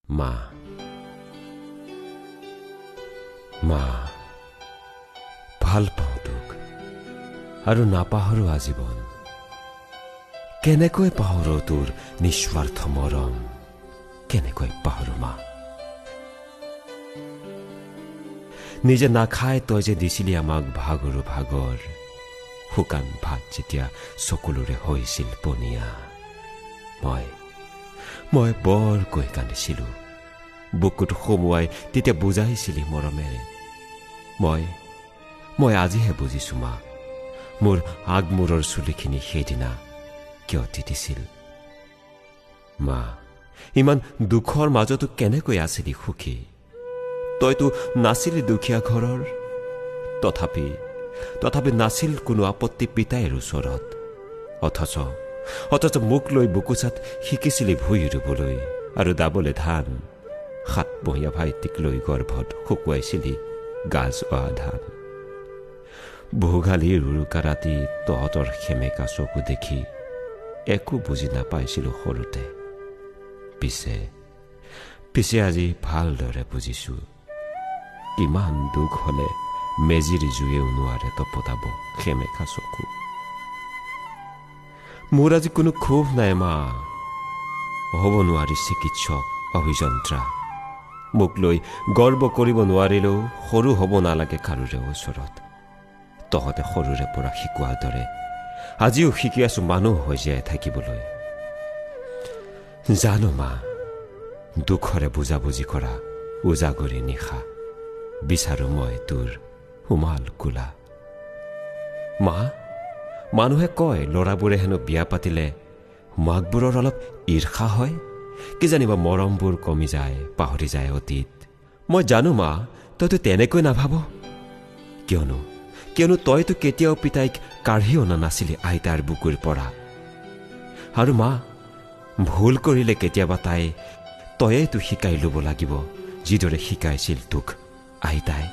মা, মা, ভাল পাওঁ তোক আৰু নাপাহৰো আজীৱন। কেনেকৈ পাহৰো তোৰ নিস্বাৰ্থ মৰম, কেনেকৈ পাহৰো মা? নিজে নাখাই তই যে দিছিলি আমাক ভাগৰো ভাগৰ, শুকান ভাত যেতিয়া চকুলোৰে হৈছিল পনীয়া, মই বৰকৈ কান্দিছিলো। বুকুত সুমুৱাই তেতিয়া বুজাইছিলি মৰমেৰে। মই আজিহে বুজিছো মা, মোৰ আগমূৰৰ চুলিখিনি সেইদিনা কিয় তিতিছিল। মা, ইমান দুখৰ মাজতো কেনেকৈ আছিলি সুখী? তইতো নাছিলি দুখীয়া ঘৰৰ, তথাপি নাছিল কোনো আপত্তি পিতাইৰ ওচৰত। অথচ মোক লৈ বুকুচাত শিকিছিলি ভূঁই ৰুবলৈ আৰু দাবলৈ ধান। সাতমহীয়া ভাইটিক লৈ গৰ্ভত শুকুৱাইছিলি গাজ অহা ধান। ভোগালীৰ উৰুকা ৰাতি তহঁতৰ সেমেকা চকু দেখি একো বুজি নাপাইছিলো সৰুতে। পিছে আজি ভালদৰে বুজিছো, কিমান দুখ হলে মেজিৰ জুয়েও নোৱাৰে তপতাব সেমেকা চকু। মোৰ আজি কোনো ক্ষোভ নাই মা, হ'ব নোৱাৰি চিকিৎসক অভিযন্ত্ৰা। মোক লৈ গৰ্ব কৰিব নোৱাৰিলেও সৰু হ'ব নালাগে কাৰোৰে ওচৰত। তহঁতে সৰুৰে পৰা শিকোৱাৰ দৰে আজিও শিকি আছো মানুহ হৈ জীয়াই থাকিবলৈ। জানো মা, দুখৰে বুজাবুজি কৰা উজাগৰী নিশা বিচাৰো মই তোৰ উমাল কোলা। মা, মানুহে কয় ল'ৰাবোৰে হেনো বিয়া পাতিলে মাকবোৰৰ অলপ ঈৰ্ষা হয়, কিজানিবা মৰমবোৰ কমি যায়, পাহৰি যায় অতীত। মই জানো মা, তইতো তেনেকৈ নাভাব। কিয়নো তইতো কেতিয়াও পিতাইক কাঢ়ি অনা নাছিলি আইতাৰ বুকুৰ পৰা। আৰু মা, ভুল কৰিলে কেতিয়াবা তাই তয়েতো শিকাই ল'ব লাগিব, যিদৰে শিকাইছিল তোক আইতাই।